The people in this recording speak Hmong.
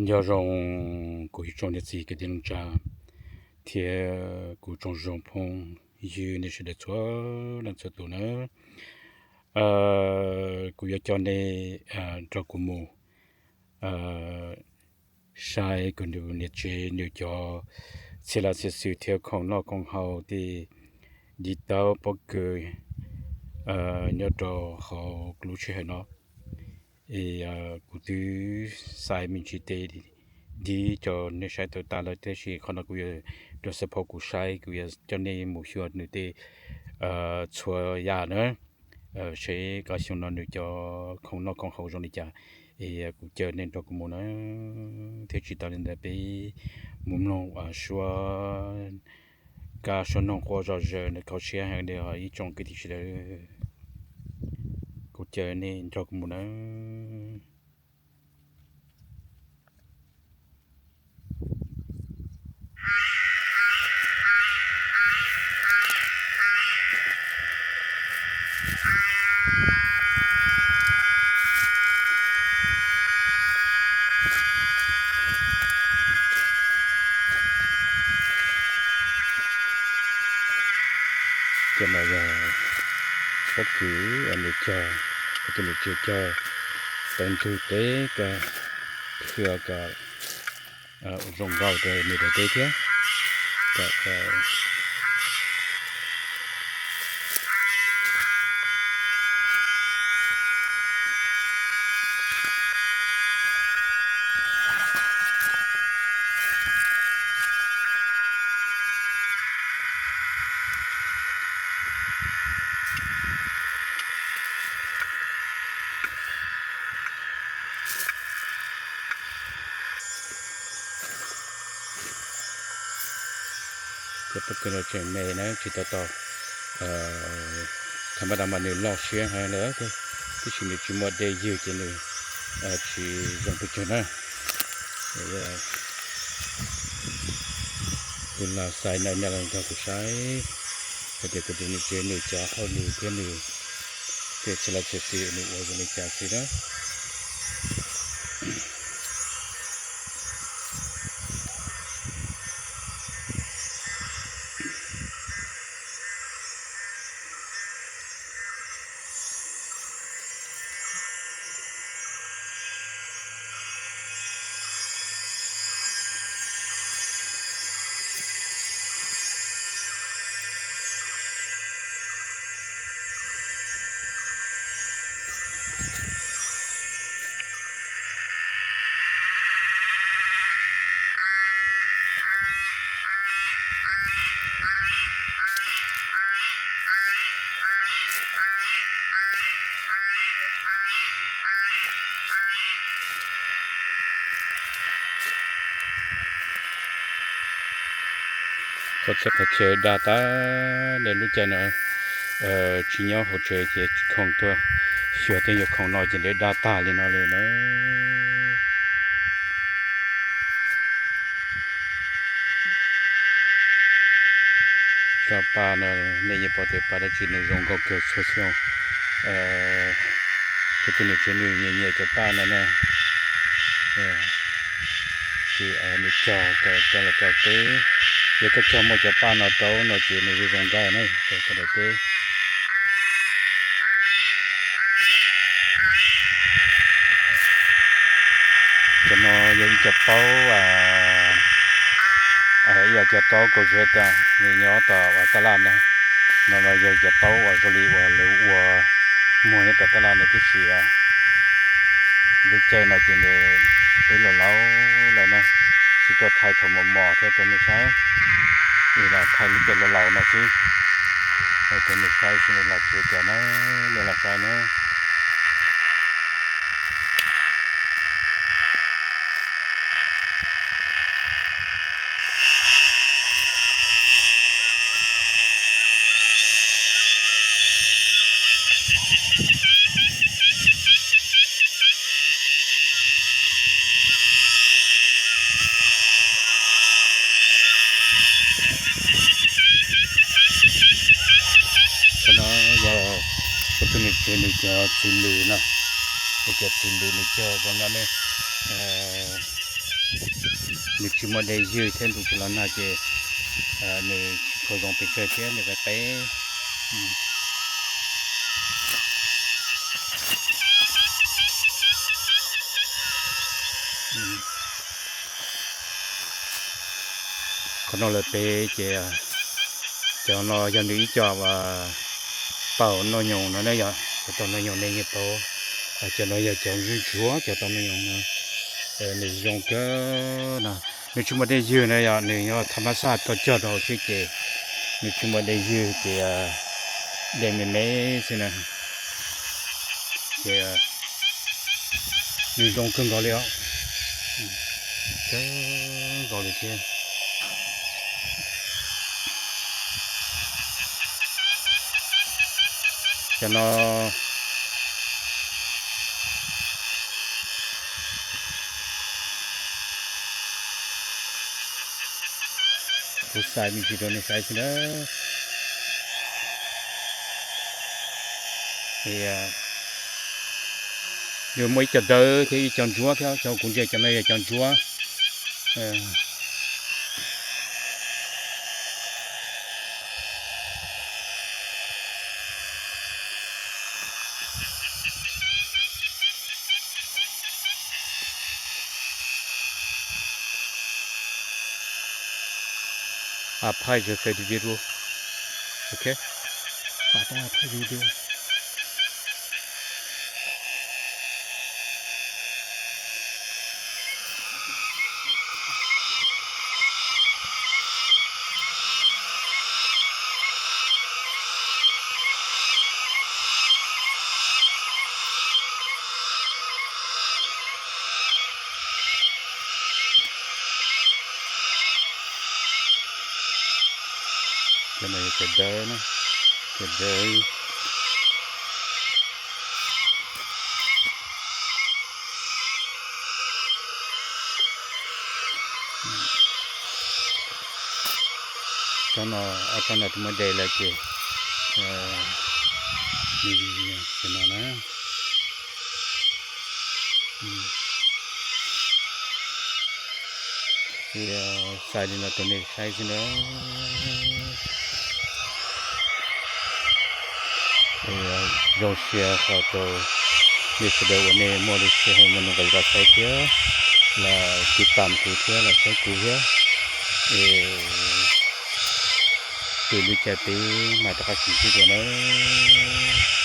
Nyob zoo kuv ib tsoom niam txiv kwv tij neej tsa thiab kuv tsoom zoo phooj ywg nej sawv daws txhua leej txhua tus nawb. Kuv yuav coj nej nrog kuv mus saib kuv niam tsev nws cov txhia laj txhia xwm thiab khoom noj khoom haus tej div taub pob kws nyob rau hauv lub sij hawm no. Es kuv twb xaiv me ntsis tej dib rau nej saib tau tas lawm, tab sis qhov no kuv yuav rau xab phau kuv saib, kuv yuav coj nej mus xyuas nws tej txhua yam na, seb koj xyoo no nws cov khoom noj khoom haus zoo li cas. Es kuv caw nej nrog kuv mus na, thiab tsis tas li ntawd peb mus mloog suab kab suab noog quaj zom zaws ntawm kauj siab heev li os ib tsoom kwv tij sawv daws. Kuv caw nej nrog kuv mus na. Cov no yog pob kws uas nws cog, kuv tus niam tsev cog tau ntsug teb ko, khwv kom zoo nkauj rau nws daim teb thiab. Cov pob kws no tseem me na, tsis tau tau, tham ma da mas nws loj siab heev lawm, tab sis nws tsis muaj dej ywg ces nws tsis zoo pes tsawg na. Kuv los xaiv no nej los nrog kuv saib hais tias kuv tus niam tsev nws cov hauj lwm thiab nws tej txhia laj txhia xwm nws ua zoo li cas xwb na. Qhov txhia qhov chaw daj tag li lub caij no, tsis nyob hauv tsev ces khoom tuaj xyuas tej nyuag khoom no ces nws daj tag li no li na. Tsob paj no nej yeej pom tias paj dab tsi nws zoo nkauj kawg txhua xyoo. Kuv tus niam tsev nws nyiam nyiam cov paj no na. Ces nws cog kom rau los rau teb. Yog koj cog muaj cov paj no rau no ces nws zoo zoo nkauj na, rau daim teb. Cov no yog ib co taub, ib yam cov taub kaus zeb tas nws nyob tom uas taj laj na. No no yog cov taub uas zoo li uas lawv ua muag nyob tom taj laj na, tab sis lub caij no ces nws twb laus laus lawm na, tsis tuaj thaij thaum mos mos thiab rau nej saib, es los thaij lub caij laus laus no xwb rau nej saib xwb, los tsis ua cas na, nej los saib na. Qhov no yog kuv tus niam tsev nws cov txiv lws no, nws cov txiv lws nws cog zoo no ne. nws tsis muaj dej ywg thiab ntuj tsis los nag ces nws tsis tshua zoo pes tsawg thiab nws qe qeb. Qhov no lawm pem ces cov no yog nws ib co uas tau noj nyoos no ne yom, cov tau noj nyoos nej yeej paub. Cov no yog cov ntsuab ntsuab, cov tau noj nyoos no nws zoo kawg no. Nws tsis muaj dej ywg na yom, nws yog tham mas xaj tso cog rau xwb ces nws tsis muaj dej ywg ces dej me me xwb na. Ces nws zoo kawg nkaus li os, kawg nkaus li thiab. Cov no kuv xaiv me ntsis rau nej saib xwb na. Nws muaj ib co dawb thiab ib co ntsuab thiab, cov kuv ntsia cov no yog cov ntsuab. Apaij video, ok, apaij video. Cov no yog cov dawb na, cov dawb. Tsob no, ob tsob no twb muab de lawm ces, ces no na. Xav li no rau nej saib xwb na. Zoo siab qhov rau nej sawv daws uas nej muaj lub sij hawm muaj nuj nqis los saib thiab los tiv tam kuv thiab los saib kuv thiab. Es lwm caij peb mam rov qab sib ntsib dua nawb.